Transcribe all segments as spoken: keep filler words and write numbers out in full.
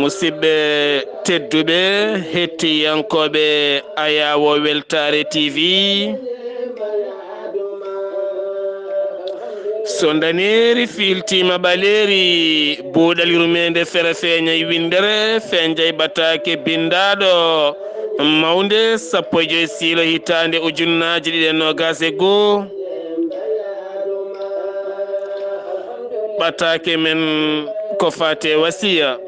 Musidɓe tedduɓe, hettiyankooɓe Ayaawo Weltaare T V, so ndaneeri fiiltiima ɓaleeri, buuɗal yurmeende fere feeñay winndere, feeñay ɓataake binndaaɗo mawnde sappo e joy siilo hitaande ujunnaaji ɗiɗi e noogaas e goo. Ɓataake men ko faate wasiya.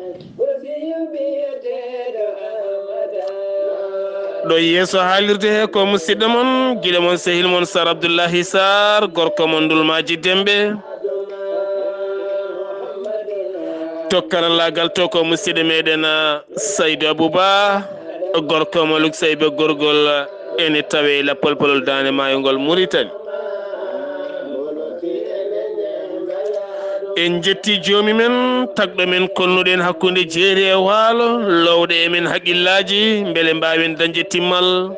Ɗo yeeso haalirde he ko musidɗo mon, giɗo mon, sehil mon, Sar Abdullahi Sar, gorko mon Ndulmaaji Demɓe. To karallaagal to ko musidɗo meɗen, ah, Saydu Abuba, gorko mo Luksaybe gorgol, ene tawe Lappol Polol Daande Maayo ngol Muritani. En jetti joomi men, tagɗo men, konnuɗen hakkunde jeeri e waalo, lowɗo e men haqqillaaji, mbele mbaawen dañde timmal.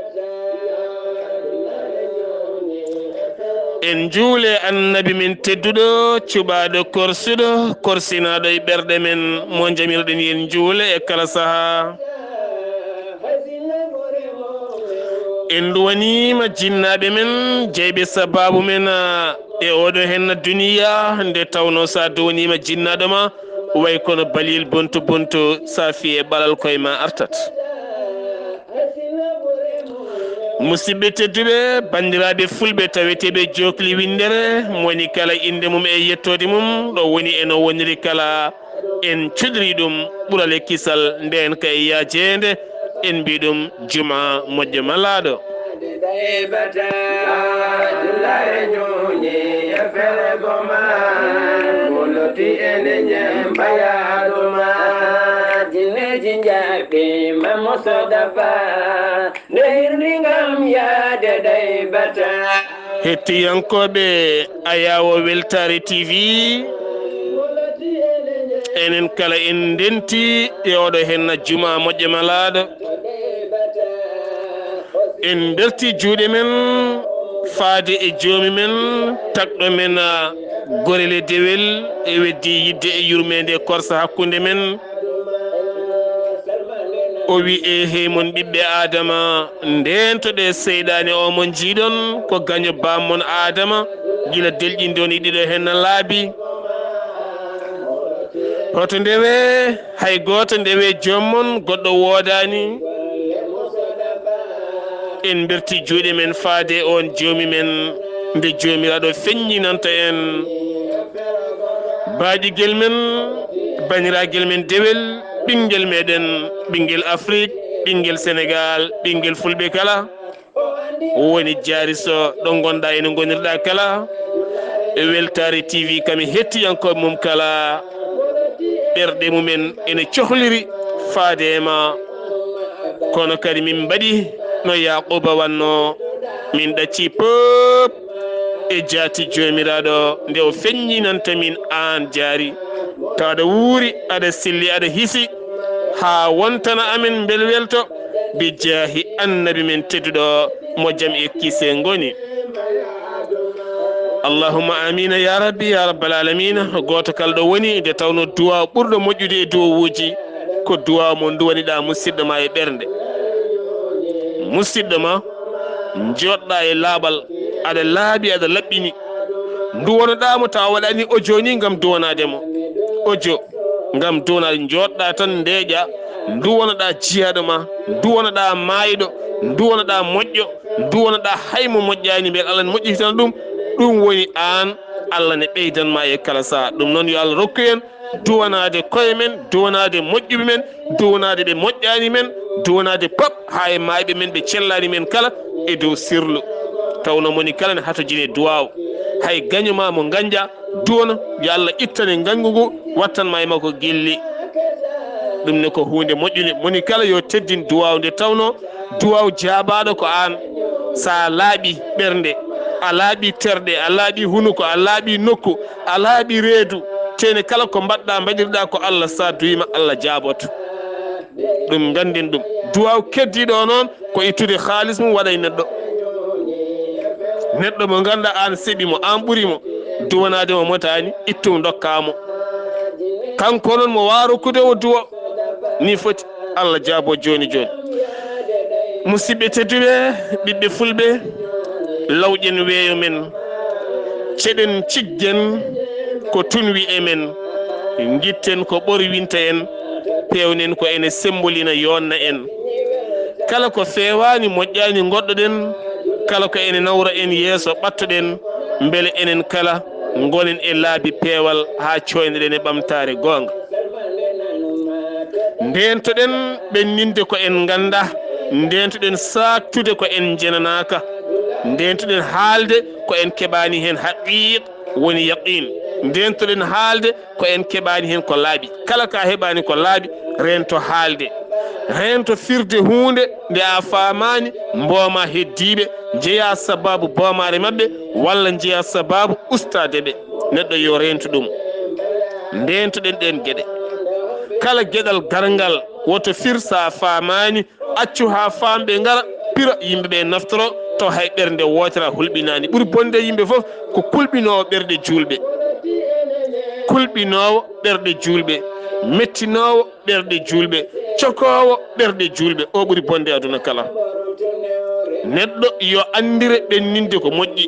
En njuule Annabi men tedduɗo, cuɓaaɗo, korsuɗo, korsinaaɗo e ɓerɗe men, mo njamirɗen yen njuule e kala sahaa. En duwaniima jinnaaɓe men, jeyɓe sabaabu men, ah, e oɗo henna duniya, nde tawnoo so a duwaniima jinnaaɗo ma, way kono balil buntu buntu, so a fii e ɓalal koye ma artat. Musidɓe tedduɓe, banndiraaɓe fulɓe taweteeɓe Jookli Winndere, mo woni kala innde mum e yettoode mum, ɗo woni e no woniri kala, en cuɗiri ɗum ɓural e kisal, ndeen ka e yaajeende, en mbii ɗum jumaa moƴƴo malaaɗo. Jinneeji njaɓɓiima mo sodafa, nde hirni ngam yaade ɗaybata. Hettiyankooɓe Ayaawo Weltaare T V, enen kala en ndenti e oɗo henna jumaa moƴƴo malaaɗo. En mberti juuɗe men faade e joomi men, tagɗo men, ah, gorel e dewel, e weddi yidde e yurmeende e korsa hakkunde men. O wi, "Eehey mon ɓiɓɓe Aadama, ndeentoɗee seyɗaane o mo njiiɗon, ko gaño baam mon Aadama, gila delƴinde on e ɗiɗo henna laabi. Hoto ndewee, hay gooto ndewee joom mon, goɗɗo woodaani." En mberti juuɗe men faade on joomi men, nde Joomiraaɗo feññinanta en baaɗigel men, baniragel men dewel, ɓinngel meɗen, ɓinngel Afrik, ɓinngel Senegaal, ɓinngel Fulɓe kala. Woni jaari so ɗo ngonɗaa ene ngonirɗaa kala, e Weltaare T V kam e hettiyankooɓe mum kala, ɓerɗe mumen ene cohliri faade e ma. Kono kadi min mbaɗi no Yaaquuba wannoo, min ɗaccii pop e jaati Joomiraaɗo nde o feññinanta min aan jaari. Tawa aɗa wuuri, aɗa selli, aɗa hisi, haa wontana amen mbelwelto, bi jaahi Annabi men tedduɗo mo jam e kiise ngoni. Allahumma amiina ya Rabbi, ya Rabbal aalamiina. Gooto kala ɗo woni, nde tawnoo duwaaw ɓurɗo moƴƴude e duwawuuji, ko duwaaw mo nduwaniɗaa musiɗɗo ma e ɓernde. Musiɗɗo ma, njooɗɗaa e laaɓal, aɗa laaɓi, aɗa laɓɓini. Nduwanoɗaa mo tawa waɗani audio ni ngam duwanaade mo. Audio ngam duwanaade, njooɗɗaa tan ndeeƴaa, nduwanoɗaa jiyaaɗo ma, nduwanoɗaa maayɗo, nduwanoɗaa moƴƴo, nduwanoɗaa hay mo moƴƴaani, mbele Allah ne moƴƴitana ɗum. Ɗum woni aan, Allah ne ɓeydan ma e kala sahaa. Ɗum noon yo Allah rokku en duwanaade koye men, duwanaade moƴƴuɓe men, duwanaade ɓe moƴƴaani men, duwanaade pop haa e maayɓe men ɓe cellaani men kala e dow sirlu. Tawnoo moni kala ne hatojini e duwaaw. Hay gaño ma mo ngañƴaa, duwano, yo Allah ittane ngañgu ngu, wattan ma e makko gilli. Ɗum ne ko huunde moƴƴunde. Moni kala yo teddin duwaaw nde tawnoo duwaaw jaabaaɗo ko aan. So a laaɓi ɓernde, a laaɓi terɗe, a laaɓi hunuko, a laaɓi nokku, a laaɓi reedu, tene kala ko mbaɗɗaa, mbaɗirɗaa ko Allah, so a duwiima, Allah jaaboto. Ɗum ngannden ɗum. Duwaaw keddiiɗo o noon ko ittude haalis mum waɗa e neɗɗo. Neɗɗo mo nganndaa aan seɓi mo, aan ɓuri mo, duwanaade mo motaani, ittum ndokkaa mo. Kanko noon mo waawa rokkude o duwo. Ni foti. Allah jaabo jooni jooni. Musidɓe tedduɓe, ɓiɓɓe fulɓe, lawƴen weeyo men, ceɗen ciggen ko tunwi e men, ngitten ko ɓorwinta en, pewnen ko ene sembolina yoonna en. Kala ko feewaani, moƴƴaani, ngoɗɗoɗen, kala ko ene nawra en yeeso, ɓattoɗen, mbele enen kala ngonen e laabi peewal haa cooyneɗen e ɓamtaare goonga. Ndeentoɗen ɓenninde ko en nganndaa, ndeentoɗen saaktude ko en njenanaaka, ndeentoɗen haalde ko en keɓaani heen haqiiq, woni yaqiin, ndeentoɗen haalde ko en keɓaani heen ko laaɓi. Kala ka heɓaani ko laaɓi, reento haalde, reento firde huunde nde a faamaani, mbooma heddiiɓe, njeyaa sabaabu boomaare maɓɓe, walla njeyaa sabaabu ustaade ɓe. Neɗɗo yo reentu ɗum. Ndeentoɗen ɗeen geɗe. Kala geɗal garngal, woto fir so a faamaani, accu haa faamɓe ngara, pira, yimɓe ɓe naftoro, taw hay ɓernde wootere a hulɓinaani. Ɓuri bonde e yimɓe fof ko kulɓinoowo ɓerɗe juulɓe. Kulɓinoowo ɓerɗe juulɓe, mettinoowo ɓerɗe juulɓe, cokoowo ɓerɗe juulɓe, o ɓuri bonde aduna kala. Neɗɗo yo anndire ɓenninde ko moƴƴi.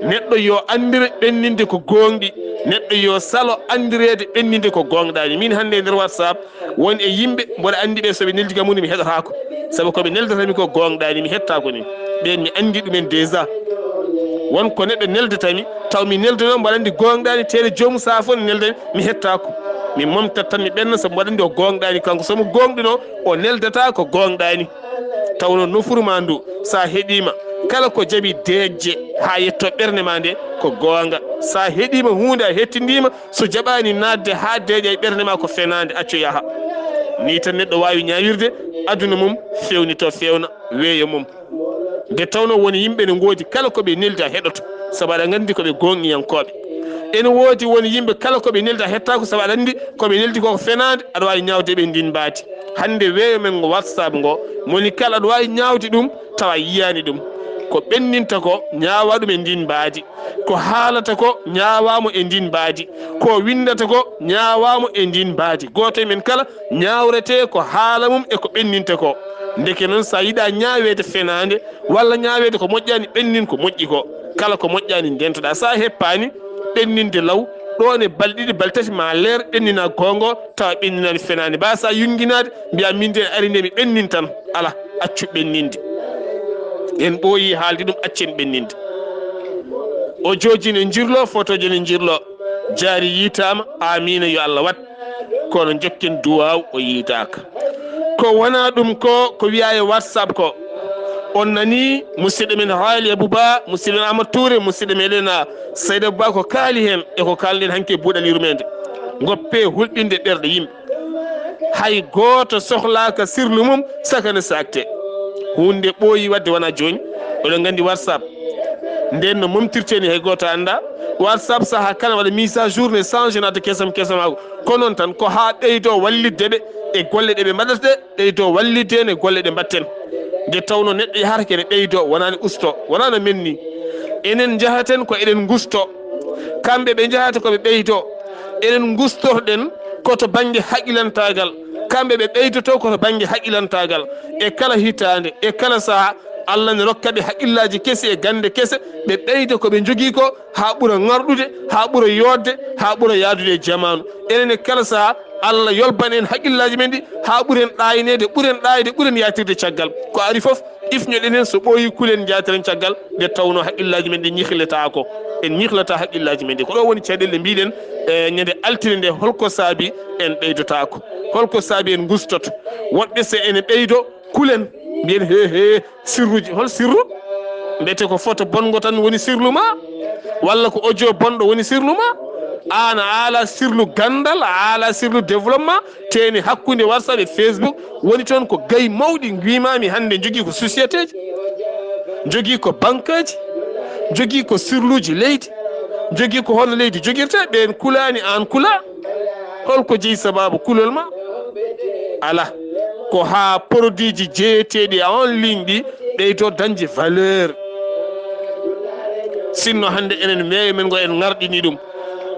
Neɗɗo yo anndire ɓenninde ko gooŋɗi. Neɗɗo yo salo anndireede ɓenninde ko gooŋɗaani. Min hannde e nder WhatsApp, won e yimɓe mboɗo anndi ɓe, so ɓe neldi kam, mi heɗotaako. Sabu ko ɓe neldata mi ko gooŋɗaani, mi heɗtaako ni. Ɓeen mi anndi ɗumen déjà. Won ko neɗɗo neldata mi, taw mi neldano, mboɗo anndi gooŋɗaani, tee joomum sahaa fof ne nelda mi, mi heɗtaako. Mi momtat tan, mi ɓenna, sabu mboɗo anndi o gooŋɗaani kanko. So mo gooŋɗuno, o neldata ko gooŋɗaani. Taw noon nofuru ma ndu, so a heɗiima, kala ko jaɓi deeƴde haa yetto ɓernde ma nde, ko goonga. So a heɗiima huunde, a hettindiima, so jaɓaani naatde haa deeƴa e ɓernde ma, ko fenaande, accu yaha. Nii tan neɗɗo waawi ñaawirde aduna mum, fewnito, fewna weeyo mum. Nde tawnoo won yimɓe ne ngoodi, kala ko ɓe neldi a heɗoto, sabu aɗa nganndi ko ɓe gooŋɗiyankooɓe. Ene woodi won yimɓe, kala ko ɓe neldi a heɗtaako, sabu aɗa anndi ko ɓe neldi ko, ko fenaande, aɗa waawi ñaawde ɓe ndin mbaadi. Hannde weeyo men ngo WhatsApp ngo, moni kala aɗa waawi ñaawde ɗum, tawa a yiyaani ɗum. Ko ɓenninta ko, ñaawa ɗum e ndin mbaadi. Ko haalata ko, ñaawa mo e ndin mbaadi. Ko winndata ko, ñaawa mo e ndin mbaadi. Gooto e men kala ñaawretee ko haala mum e ko ɓenninta ko. Ndeke noon, so a yiɗaa ñaaweede fenaande, walla ñaaweede ko moƴƴaani, ɓennin ko moƴƴi ko. Kala ko moƴƴaani, ndeentoɗaa. So a heppaani ɓenninde law, ɗoon e balɗe ɗiɗi, balɗe tati, ma leer, ɓennina goonga, tawa ɓenninaani fenaande. Mbaasaa yunnginaade, mbiyaa, "Min de, ari nde mi ɓennin tan." Alaa, accu ɓenninde. En ɓooyii haalde ɗum, accen ɓenninde. Ojooji ne njirloo, fotooji ne njirloo. Jaari yiitaama, aamiina, yo Allah waɗ. Kono njokken duwaaw, o yiitaaka. Ko wonaa ɗum ko, ko wiyaa e WhatsApp ko. On nanii musidɗo men Haali Abuba, musidɗo men Amadou Touré, musidɗo meɗen, ah, Seydi Abuba ko kaali heen e ko kaalɗen hanki e buuɗal yurmeende. Ngoppee hulɓinde ɓerɗe yimɓe. Hay gooto sohlaaka sirlu mum sakana saakte. Huunde ɓooyi waɗde wonaa jooni. Oɗon nganndi WhatsApp. Ndeen no momtirtee ni hay gooto anndaa. WhatsApp sahaa kala waɗa mise à jour ne change naata kesam kesam. Ko noon tan, ko haa ɓeydoo wallitde ɓe e golle ɗe ɓe mbaɗata ɗe, ɓeydoo wallitde en e golle ɗe mbaɗten. Nde tawnoo neɗɗo yahata ko ene ɓeydoo, wonaa ne ustoo, wonaa no men ni. Enen njahaten ko eɗen ngustoo. Kamɓe ɓe njahata ko ɓe ɓeydoo. Enen ngustorɗen ko to bannge haqilantaagal. Kamɓe ɓe ɓeydotoo ko to bannge haqilantaagal. E kala hitaande, e kala sahaa, Allah ne rokka ɓe haqillaaji kesi e gannde kese, ɓe ɓeyda ko ɓe njogii ko, haa ɓura ŋarɗude, haa ɓura yooɗde, haa ɓura yahdude e jamaanu. Enen e kala sahaa, Allah yolbana en haqillaaji men ɗi, haa ɓuren ɗaayneede, ɓuren ɗaayde, ɓuren yaatirde caggal. Ko ari fof, ifñoɗen heen, so ɓooyi kulen, njaatiren caggal, nde tawnoo haqillaaji men ɗi ñihletaako. En ñihlataa haqillaaji men ɗi. Ko ɗo woni caɗeele mbiɗen, e ñande altine nde, holko saabi en ɓeydotaako? Holko saabi en ngustoto? Woɗɓe, so ene ɓeydo, kulen, mbiyen, "He, he, sirruji, hol sirru?" Mbete ko photo bonngo tan woni sirlu ma? Walla ko audio bonɗo woni sirlu ma? Aan a ala sirlu ganndal, a ala sirlu développement, teeni hakkunde WhatsApp e Facebook woni toon ko gayi mawɗi, ngiimaami hannde njogii ko société ji, njogii ko banque ji, njogii ko sirluuji leydi, njogii ko hono leydi jogirta, ɓeen kulaani, aan kulaa. Holko jeyi sabaabu kulol ma? Alaa. Ko haa produit ji jeyeteeɗi en ligne ɗi ɓeydo dañde valeur. Sinno hannde enen weeyo men ngo en ŋarɗini ɗum,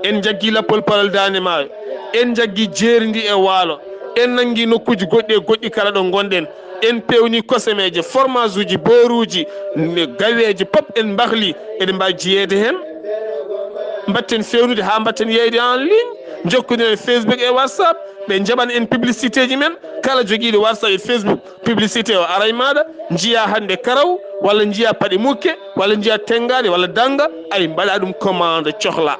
en njaggi lappol palol Daande Maayo, en njaggi jeeri ndi e waalo, En nanngi nokkuuji goɗɗi e goɗɗi kala ɗo ngonɗen. En peewni kosemeeje, formage uji, booruuji, ne, gaweeje, pop en mbahli. Eɗen mbaawi jiyeede heen. Mbaɗten feewnude haa mbaɗten yeyde en ligne. Njokkondiren Facebook e WhatsApp. Ɓe njaɓan en publicité ji men. Kala jogiiɗo WhatsApp e Facebook, publicité o ara e maaɗa. Njiyaa hannde karaw, walla njiyaa paɗe mukke, walla njiyaa tenngaade, walla dannga. Ay, mbaɗa ɗum commande, cohla.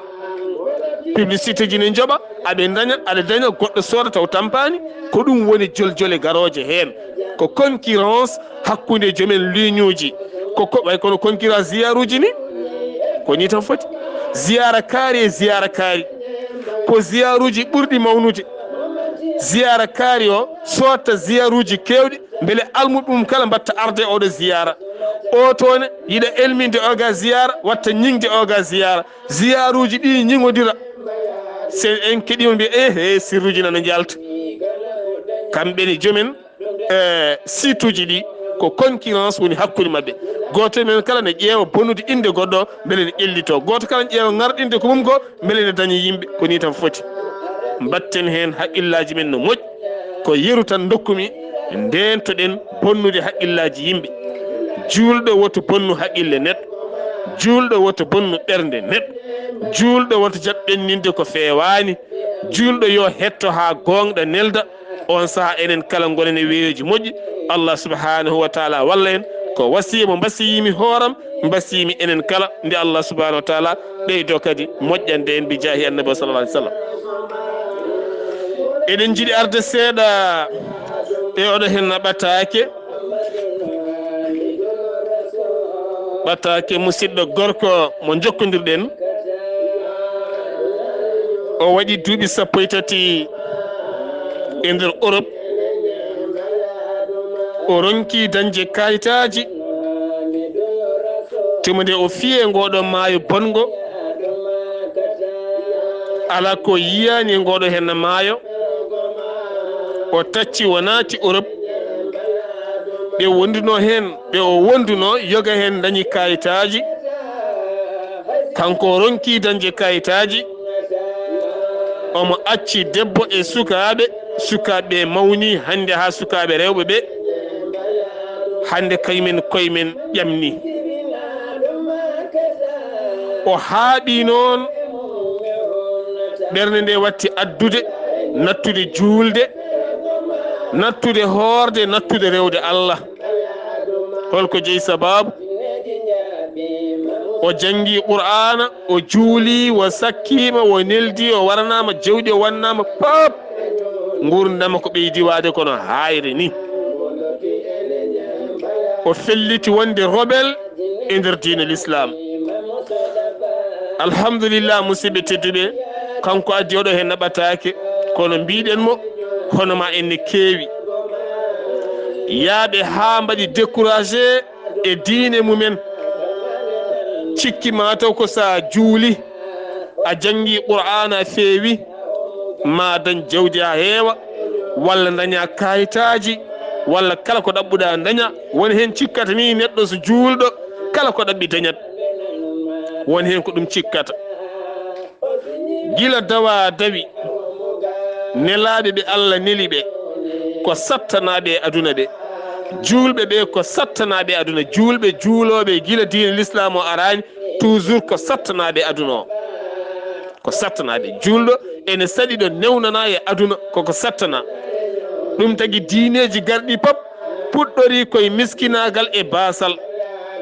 Publicité ji ne njoɓa, aɓe daña, aɗa daña, goɗɗo sooda taw tampaani. Ko ɗum woni joljole garooje heen. Ko concurrence hakkunde joomen ligne uji. Ko, ko, way kono concurrence ziyaruuji ni. Ko ni tan foti. Ziyaara kaari e ziyaara kaari. Ko ziyaruuji ɓurɗi mawnude. Ziyaara kaari o, soodta ziyaruuji keewɗi, mbele almuɓɓe mum kala mbaɗta arde oɗo ziyaara. O toon ne yiɗa elminde oga ziyaara, watta ñiŋde oga ziyaara. Ziyaaruuji ɗi ñiŋodira. So en keɗiima mbiya, "Eh, eh, sirruuji nana njalta." Kamɓe ne joomen, eh, site uji ɗi, ko concurrence woni hakkunde maɓɓe. Gooto e men kala ne ƴeewa bonnude innde goɗɗo, mbele ne ƴellitoo. Gooto kala ne ƴeewa ŋarɗinde ko mum ko, mbele ne daña yimɓe. Ko ni tan foti. Mbaɗten heen haqqillaaji men no moƴƴi. Ko yeru tan ndokkumi, ndeentoɗen bonnude haqqillaaji yimɓe. Juulɗo woto bonnu haqqille neɗɗo. Juulɗo woto bonnu ɓernde neɗɗo. Juulɗo woto jaɓ ɓenninde ko feewaani. Juulɗo yo hetto haa goongɗa nelda. Oon sahaa enen kala ngonen e weeyoji moƴƴi. Allah subhanahu wa taala walla en. Ko wasiya mo mbasiyimi hooram, mbasiyimi enen kala, nde Allah subhanahu wa taala ɓeydo kadi moƴƴande en bi jaahi Annabi sallallahu alaihi wasallam. Eɗen njiɗi arde seeɗa e oɗo henna ɓataake. Ɓataake musidɗo gorko mo jokkondirɗen. O waɗi duuɓi sappo e tati e nder Europe. O ronki dañde kayitaaji. Tuma nde o fiye ngoɗo maayo bongo, ala ko yiyani e ngoɗo henna maayo. O tacci, o naati Europe. Ɓe wonduno heen, ɓe o wonduno, yoga heen dañi kayitaaji. Kanko o ronki dañde kayitaaji. Omo acci debbo e sukaaɓe. Sukaaɓe ɓe mawni hannde, haa sukaaɓe rewɓe ɓe hannde, kaymen koyemen ƴamni. O haaɓi noon, ɓernde nde watti addude, nattude juulde, nattude hoorde, nattude rewde Allah. Holko jeyi sababu? O janngi Qur'aana, o juuli, o sakkiima, o neldi, o waranama jawdi, o wannama pap. Nguurndam ko ɓeydi waade kono haayre ni. O felliti wonde rebelle e nder diine l'islam. Alhamdulillah, musidɓe tedduɓe, kanko addi oɗo heen naɓataake, kono mbiɗen mo, hono ma en ne keewi. Yaaɓe haa mbaɗi découragé e diine mumen. Cikki ma taw ko sa juuli, a janngi Qur'aana, a feewi, ma dañ jawdi ha heewa, walla daña kayitaaji, walla kala ko ɗaɓɓuɗa daña. Won heen cikkata ni neɗɗo so juulɗo, kala ko ɗaɓɓi dañat. Won heen ko ɗum cikkata. Gila dawa dawi, nelaaɓe ɓe Allah neli ɓe, ko sattanaaɓe e aduna ɓe. Juulɓe ɓe ko sattanaaɓe e aduna. Juulɓe juulooɓe gila diine l'islam o araani, toujours ko sattanaaɓe e aduna o. Ko sattanaaɓe. Juulɗo ene saɗi ɗo newnana e aduna, koko sattana. Ɗum tagi diineeji garɗi pop puɗɗori koye miskinaagal e baasal,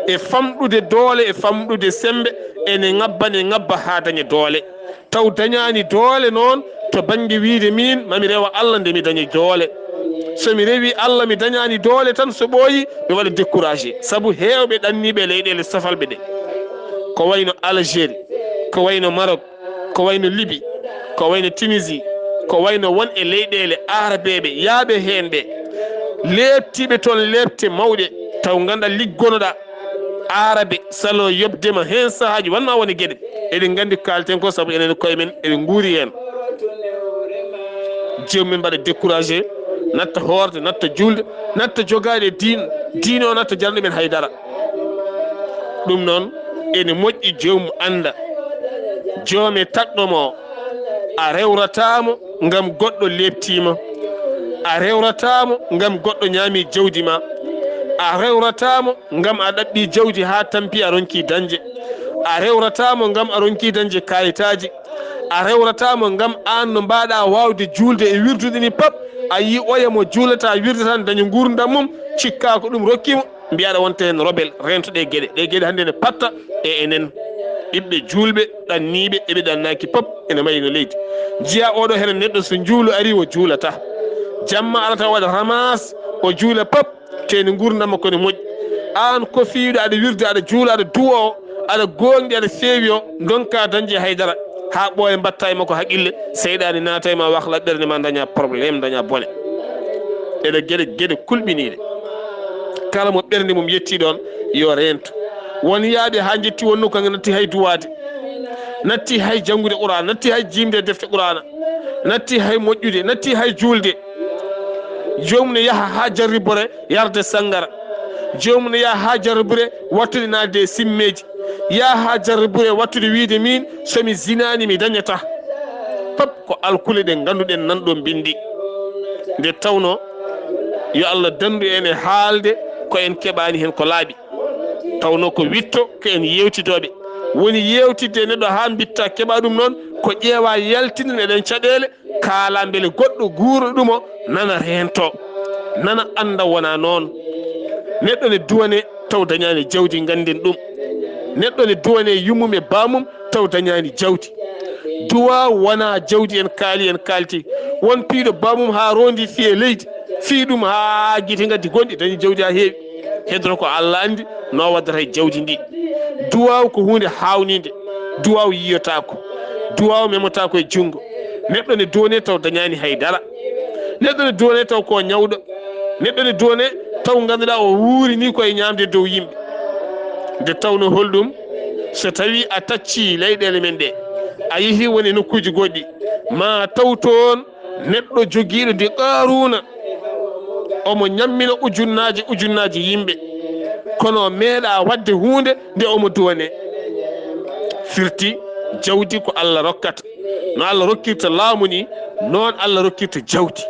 e famɗude doole, e famɗude semmbe, ene ŋabba, ne ŋabba haa daña doole. Taw dañaani doole noon to bannge wiyde miin mami rewa Allah nde mi daña doole. So mi rewi Allah mi dañaani doole tan, so ɓooyi mi waɗa découragé, sabu heewɓe ɗanniiɓe leyɗeele safalɓe ɗe, ko wayno Algérie, ko wayno Maroc, ko wayno Libi, ko wayno Tunisie, ko wayno won e leyɗeele aarabeeɓe, yaaɓe heen ɓe, leeptiiɓe toon leepte mawɗe, taw ngannduɗaa liggonoɗaa aarabe, salo yoɓde ma heen sahaaji, won ma won e geɗe. Eɗen nganndi ko kaalten ko, sabu enen koye men eɗen nguuri heen. Joomum en mbaɗa découragé, natta hoorde, natta juulde, natta jogaade diin, diine o natta jarani men haydara. Ɗum noon, ene moƴƴi joomum annda, joome tagɗo mo, a rewrataa mo ngam goɗɗo leeptii ma. A rewrataa mo ngam goɗɗo ñaami jawdi ma. A rewrataa mo ngam a ɗaɓɓi jawdi haa tampi a ronki dañde. A rewrataa mo ngam a ronki dañde kaayitaaji. A rewrataa mo ngam aan no mbaaɗa waawde juulde e wirdude ni pap. A yii oya mo juulataa, wirdataa, daña nguurndam mum, cikkaa ko ɗum rokki mo. Mbiyaɗa wonta heen rebel, rento ɗe geɗe. Ɗe geɗe hannde ne patta e enen. Ɓiɓɓe juulɓe, ɗanniiɓe, eɓe ɗannaaki pop, ene mbayi no leydi. Njiya oɗo hene neɗɗo so njuulu ari o juulata. Jamma arata waɗa ramas, o juula pop, te ne nguurndam makko ne moƴƴi. Aan ko fiiɗo aɗa wirda, aɗa juula, aɗa duwa o, aɗa goongɗi, aɗa feewi o, ndonka dañde haydara. Haa ɓooya mbatta e makko haqqille, seyɗaani naata e ma, wahla ɓernde ma, daña problème, daña bone. Eɗe geɗe, geɗe kulɓiniiɗe. Kala mo ɓernde mum yetti ɗoon, yo reento. Won yaaɓe haa njetti won nokku, natti hay duwaade, natti hay janngude Qur'aana, natti hay jiimde defte Qur'aana, natti hay moƴƴude, natti hay juulde. Joomum ne yaha haa jarribore yarde sanngara. Joomum ne yaha haa jarribore wattude naatde e simmeeji. Yaha haa jarribore wattude wiyde miin so mi zinaani mi dañataa. Pap ko alkule ɗe ngannduɗen nan ɗo mbinndi. Nde tawnoo yo Allah danndu en e haalde ko en keɓaani heen ko laaɓi. Tawnoo ko witto ko en yeewtidooɓe. Woni yeewtidde e neɗɗo haa mbitta keɓa ɗum noon ko ƴeewa yaltinen eɗen caɗeele kaala mbele goɗɗo guurɗo ɗum o nana reento, nana annda wona noon. Neɗɗo ne duwane taw dañaani jawdi, ngannden ɗum. Neɗɗo ne duwane yummum e baamum taw dañaani jawdi. Duwaaw wona jawdi en kaali, en kaalti. Won piiɗo baamum haa roondi fiye leydi, fii ɗum haa gite ngaddi gonɗi, dañi jawdi haa heewi. Heddoto ko Allah anndi no waddata e jawdi ndi. Duwaaw ko huunde haawniinde. Duwaaw yiyotaako. Duwaaw memotaako e junngo. Neɗɗo ne duwane taw dañaani hay dara. Neɗɗo ne duwane taw ko ñawɗo. Neɗɗo ne duwane taw ngannduɗaa o wuuri ni ko e ñaamde dow yimɓe. Nde tawnoo holɗum? So tawii a taccii leyɗeele men ɗe, a yehii won e nokkuuji goɗɗi, ma taw toon neɗɗo jogiiɗo ndi Qaaruuna, omo ñammina ujunnaaji ujunnaaji yimɓe, kono o meeɗaa waɗde huunde nde omo duwane. Firti, jawdi ko Allah rokkata. No Allah rokkirta laamu ni, noon Allah rokkirta jawdi.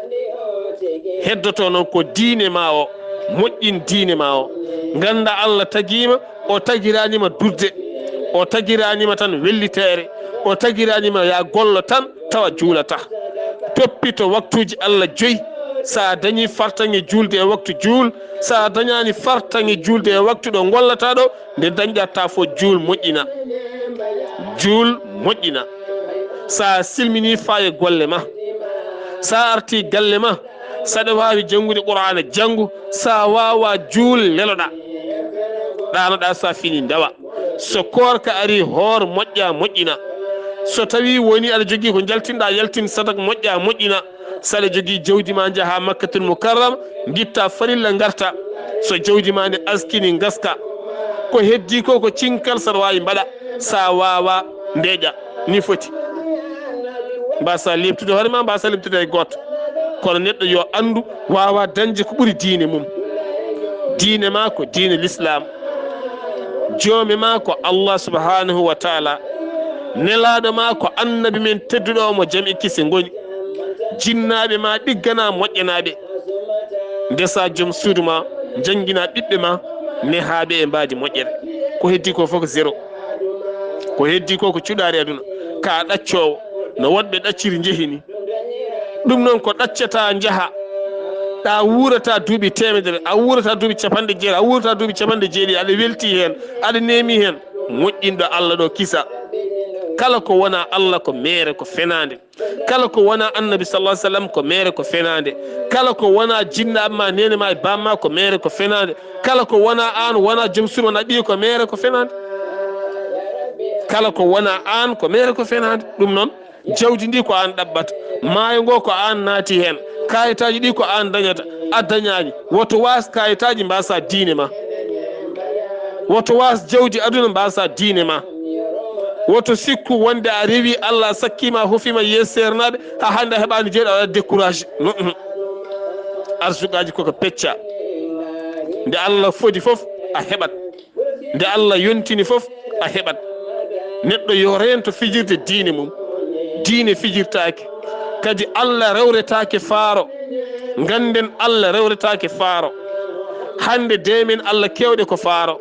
Heddoto noon ko diine ma o, moƴƴin diine ma o. Ngannda Allah tagii ma, o tagiraani ma duɗde, o tagiraani ma tan welliteere, o tagiraani ma ya gollo tan tawa juulata. Toppito waktuuji Allah joyi. So a dañii fartaŋŋe juulde e waktu, juul. So a dañaani fartaŋŋe juulde e waktu ɗo ngollataa ɗo, nde dañɗaa taa fof, juul, moƴƴina. Juul, moƴƴina. So a silminii, faa e golle ma. So a artii galle ma, so aɗa waawi janngude Qur'aana, janngu. So a waawaa, juul, leloɗaa. Ɗaanoɗaa, so a finii, ndewa. So koorka arii, hoor, moƴƴa, moƴƴina. So tawii wonii aɗa jogii ko njaltinɗaa, yaltin sadak, moƴƴa, moƴƴina. So aɗa jogii jawdi ma, njahaa Makkatul Mukarrama, ngitta farilla, ngarta. So jawdi ma ndi askini, ngaska. Ko heddii ko, ko cinkal, so aɗa waawi, mbaɗa. So a waawaa, ndeeƴa. Ni foti. Mbaasaa leeptude hoore ma, mbaasaa leeptude hay gooto. Kono neɗɗo yo anndu, waawaa dañde ko ɓuri diine mum. Diine ma ko diine Lislaam. Joomi ma ko Allah subhanahu wa taala. Nelaaɗo ma ko annabi men tedduɗo o mo jam e kise ngoni. Jinnaaɓe ma ɗiggana moƴƴanaaɓe. Ndesa joom suudu ma, njannginaa ɓiɓɓe ma, nehaaɓe e mbaadi moƴƴere. Ko heddii ko fof ko zéro. Ko heddii ko ko cuɗaari aduna. Ka ɗaccoowo, no woɗɓe ɗacciri njehi ni. Ɗum noon ko ɗaccata njaha. Ɗa wuurata duuɓi teemedere, a wuurata duuɓi capanɗe jeetati, a wuurata duuɓi capanɗe jeeɗiɗi, aɗa welti heen, aɗa neemi heen. Moƴƴinɗo Allah ɗo kisa. Kala ko wona Allah ko meere, ko fenaande. Kala ko wona Annabi sallallahu alaihi wasallam ko meere, ko fenaande. Kala ko wona jinnaaɓe ma, neene ma e baam ma ko meere, ko fenaande. Kala ko wona aan, wona joom suudu, wona ɓiye, ko meere, ko fenaande. Kala ko wona aan ko meere, ko fenaande. Ɗum noon, jawdi ndi ko aan ɗaɓɓata. Maayo ngo ko aan naati heen. Kayitaaji ɗi ko aan dañata. A dañaani. Woto waas kayitaaji mbaasa diine ma. Woto waas jawdi aduna mbaasa diine ma. Woto sikku wonde a rewi Allah, a sakkii ma, a hofii ma yeeso seernaaɓe, haa hannde a heɓaani jawdi, aɗa découragé. Arsukaji koko pecca. Nde Allah fodi fof, a heɓat. Nde Allah yontini fof, a heɓat. Neɗɗo yo reento fijirde diine mum. Diine fijirtaake. Kadi Allah rewretaake faaro. Ngannden Allah rewretaake faaro. Hannde deemen Allah keewɗe ko faaro.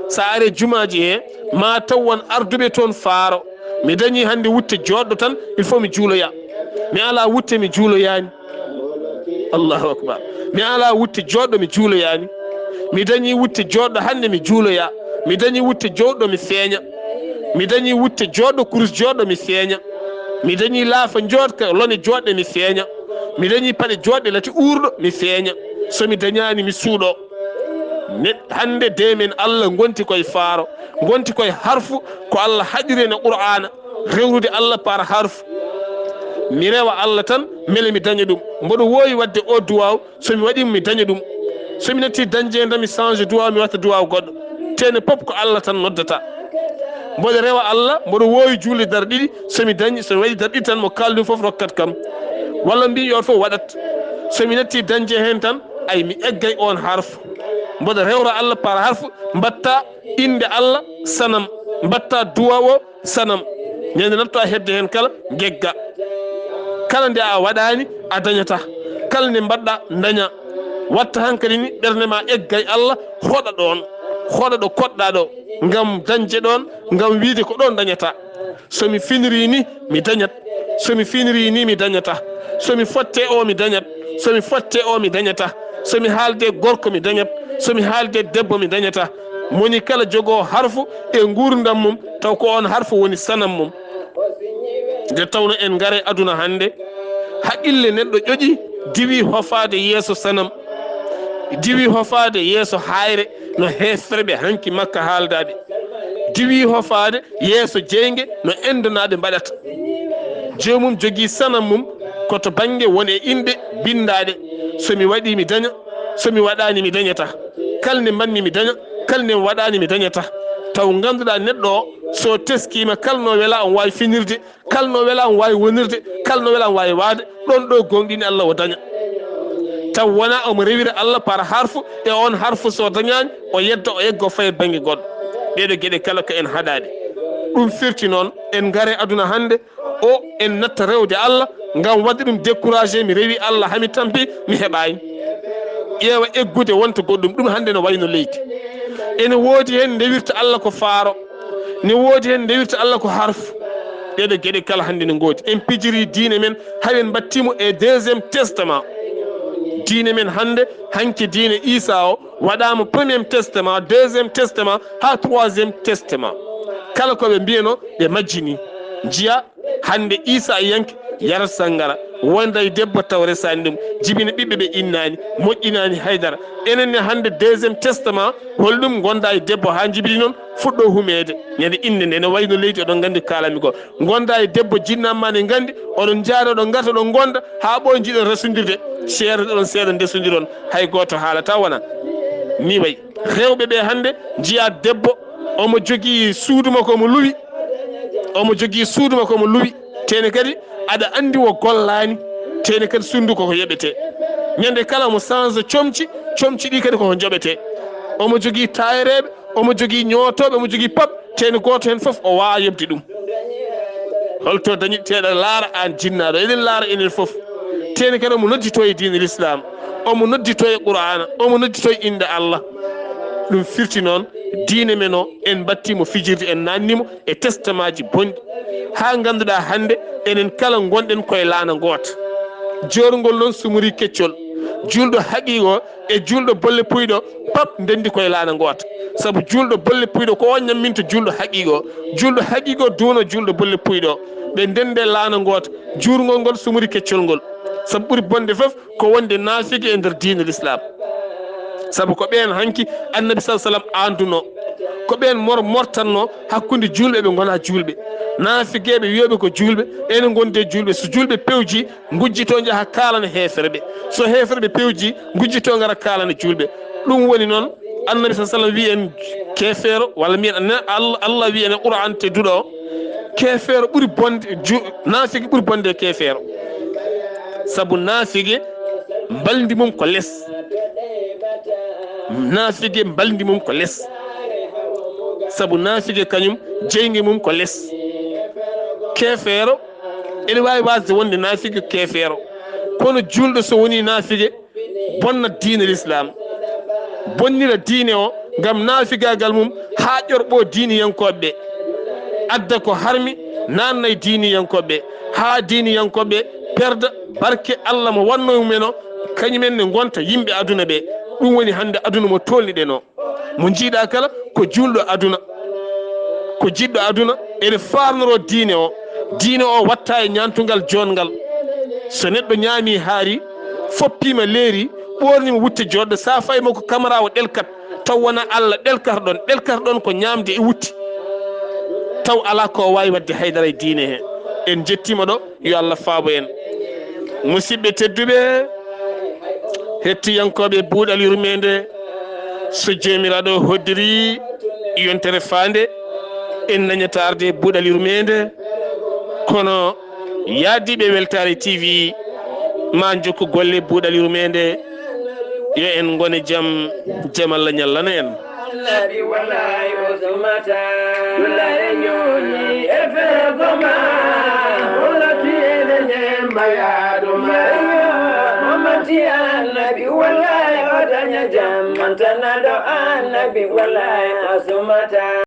So a aree jumaaji he, ma taw won arduɓe toon faaro. Mi dañii hannde wutte jooɗɗo tan, il faut mi juuloya. Mi alaa wutte mi juuloyaani. Allahu akbar. Mi alaa wutte jooɗɗo mi juuloyaani. Mi dañii wutte jooɗɗo hannde mi juuloya. Mi dañii wutte jooɗɗo mi feeña. Mi dañii wutte jooɗɗo kurus jooɗɗo mi feeña. Mi dañii laafa jooɗka lone jooɗɗe mi feeña. Mi dañii paɗe jooɗɗe lati uurɗo mi feeña. So mi dañaani mi suuɗo. Ne, hannde deemen Allah ngonti koye faaro, ngonti koye harfu ko Allah haɗiri en e Qur'aana, rewrude Allah par harfu. Mi rewa Allah tan, mbele mi daña ɗum. Mboɗo woowi waɗde o duwaaw, so mi waɗii mi daña ɗum. So mi natti dañde heen tan mi change duwaaw, mi waɗta duwaaw goɗɗo. Teene pop ko Allah tan noddata. Mboɗo rewa Allah, mboɗo woowi juulde darɗe ɗiɗi, so mi dañi, so mi waɗi darɗe ɗiɗi tan mo kaalɗum fof rokkat kam. Walla mbi yo fof waɗat. So mi natti dañde heen tan, ay mi eggay oon harfu. Mboɗo rewra Allah par harfu, mbaɗta innde Allah sanam, mbaɗta duwaaw o sanam. Ñande natto a hedde heen kala, gegga. Kala nde a waɗaani, a dañata. Kala nde mbaɗɗa, daña. Watta hankadi ni ɓernde ma egga e Allah, hoɗa ɗoon. Hoɗa ɗo koɗɗa ɗo, ngam dañde ɗoon, ngam wiide ko ɗoon dañata. So mi finiri ni, mi dañat. So mi finiri ni, mi dañata. So mi fotte o, mi dañat. So mi fotte o, mi dañata. So mi haalde gorko, mi dañat. So mi haalde debbo, mi dañata. Moni kala jogoo harfu e nguurndam mum, taw ko oon harfu woni sanam mum. Nde tawno en ngare aduna hannde, haqqille neɗɗo ƴoƴi, diwi hofaade yeeso sanam, diwi hofaade yeeso haayre, no heeferɓe hanki Makka haaldaade. Diwi hofaade yeeso jeynge no endonaaɓe mbaɗata. Joomum jogii sanam mum ko to bannge won e inɗe binndaaɗe. So mi waɗii mi daña, so mi waɗaani mi dañata. Kala nde mbaɗmi mi daña, kala nde mi waɗaani mi dañata. Taw ngannduɗaa neɗɗo o, so teskiima kala no wela omo waawi finirde, kala no wela omo waawi wonirde, kala no wela omo waawi waade, ɗoon ɗo gooŋɗini Allah o daña. Taw wonaa omo rewira Allah par harfu, e oon harfu so dañaani, o yedda, o egga, o faya bannge goɗɗo. Ɗeeɗo geɗe kala ko en haɗaade. Ɗum firti noon, en ngare aduna hannde, o en natta rewde Allah, ngam waɗde ɗum découragé, mi rewi Allah, hami tampi, mi heɓaani. Ƴeewa eggude wonta goɗɗum, ɗum hannde no wayno leydi. Ene woodi heen ndewirta Allah ko faaro, ne woodi heen ndewirta Allah ko harfu. Ɗeeɗo geɗe kala hannde ne ngoodi. En pijiri diine men, hawen mbattimo e deuxième testament. Diine men hannde, hanki diine Isa o, waɗaama premier testament, deuxième testament, haa troisième testament. Kala ko ɓe mbiyano, ɓe majjini. Njiya, hannde Isa yanke, yarat sangara, wonda e debbo taw resaani ɗum, jibina ɓiɓɓe ɓe innaani, moƴƴinaani haydara. Enen ne hannde deuxième testament, holɗum ngonda e debbo haa njibini noon, fuɗɗo humeede. Ñande innde nde ne wayno leydi, oɗon nganndi ko kaalami ko. Ngonda e debbo jinnamma ne nganndi, oɗon njaada, oɗon ngarta, oɗon ngonda, haa ɓooy njiɗon resondirde, ceerdoɗon seeɗa ndesondiron, hay gooto haalata wona. Ni way. Rewɓe ɓe hannde njiya debbo, omo jogii suudu makko omo luwi, omo jogii suudu makko omo luwi, tene kadi aɗa anndi o gollaani, tene kadi suudu ko ko yoɓetee. Ñande kala omo sansa comci, comci ɗi kadi ko ko njoɓetee. Omo jogii taayareeɓe, omo jogii ñootooɓe, omo jogii pop, tene gooto heen fof o waawaa yoɓde ɗum. Holto dañi teɗa laara aan jinnaaɗo? Eɗen laara enen fof. Tene kadi omo nodditoo e diine l'islam, omo nodditoo e Qur'aana, omo nodditoo e innde Allah. Ɗum firti noon, diine men o, en mbattiimo fijirde, en naatniimo e testamaaji bonɗi. Haa ngannduɗaa hannde, enen kala ngonɗen koye laana ngoota. Joorngol noon sumori keccol. Juulɗo haqiiqo e juulɗo bolle puyɗo, pap ndenndi koye laana ngoota. Sabu juulɗo bolle puyɗo ko o ñamminta juulɗo haqiiqo. Juulɗo haqiiqo duuno juulɗo bolle puyɗo. Ɓe ndenndi laana ngoota. Juurngol ngol sumori keccol ngol. Sabu ɓuri bonde fof ko wonde naafiki e nder diine l'islam. Sabu ko ɓeen hanki Annabi sallallahu alaihi wasallam aanduno. Ko ɓeen mor-, mortanno hakkunde juulɓe ɓe ngonaa juulɓe. Naafigeeɓe wiyooɓe ko juulɓe, ene ngondi e juulɓe. So juulɓe pewji, ngujjitoo njaha kaalana heeferɓe. So heeferɓe pewji, ngujjitoo ngara kaalana juulɓe. Ɗum woni noon, Annabi sallallahu alaihi wasallam wiyi en keefeero, walla mbiyen ne-, Allah, Allah wiyi en e Qur'aan tedduɗo o, keefeero ɓuri bonde, ju-, naafiki ɓuri bonde e keefeero. Sabu naafiki mbalndi mum ko les. Naafiki mbalndi mum ko les. Sabu naafiki kañum jeynge mum ko les. Keefeero, ene waawi waasde wonde naafiki keefeero. Kono juulɗo so woni naafige, bonna diine l'islam, bonnira diine o ngam naafigaagal mum, haa ƴorɓo diiniyankooɓe ɓe, adda ko harmi, naatna e diiniyankooɓe ɓe, haa diiniyankooɓe ɓe perda barke Allah mo wanno mumen o, kañumen ne ngonta yimɓe aduna ɓe. Ɗum woni hannde aduna mo tolniɗen o. Mo njiiɗa kala ko juulɗo aduna, ko jiɗɗo aduna, ene faarnoro diine o. Diine o watta e ñaantungal joɗngal. So neɗɗo ñaami haari, foppiima leeri, ɓoornima wutte joɗɗo, sa fayi mo ko kamara o ɗelkat, taw wona Allah ɗelkata ɗon, ɗelkata ɗon ko ñaamde e wutte, taw alaa ko o waawi waɗde haydara e diine he. En njettiima ɗo, yo Allah faabo en. Musidɓe tedduɓe, hettiyankooɓe Buuɗal Yurmeende, so Joomiraaɗo hoddiri yontere faande, en dañataa arde Buuɗal Yurmeende, kono yaadiiɓe Weltaare T V, ma njokku golle Buuɗal Yurmeende, yo en ngone jam, jam Allah ñallana en. Annabi wallahi o sumata. Dullare ñooñi e feego ma. Wala tiyene ñemba yaadu ma. Mamati annabi wallahi o daña jam. Mantanaɗo annabi wallahi o sumata.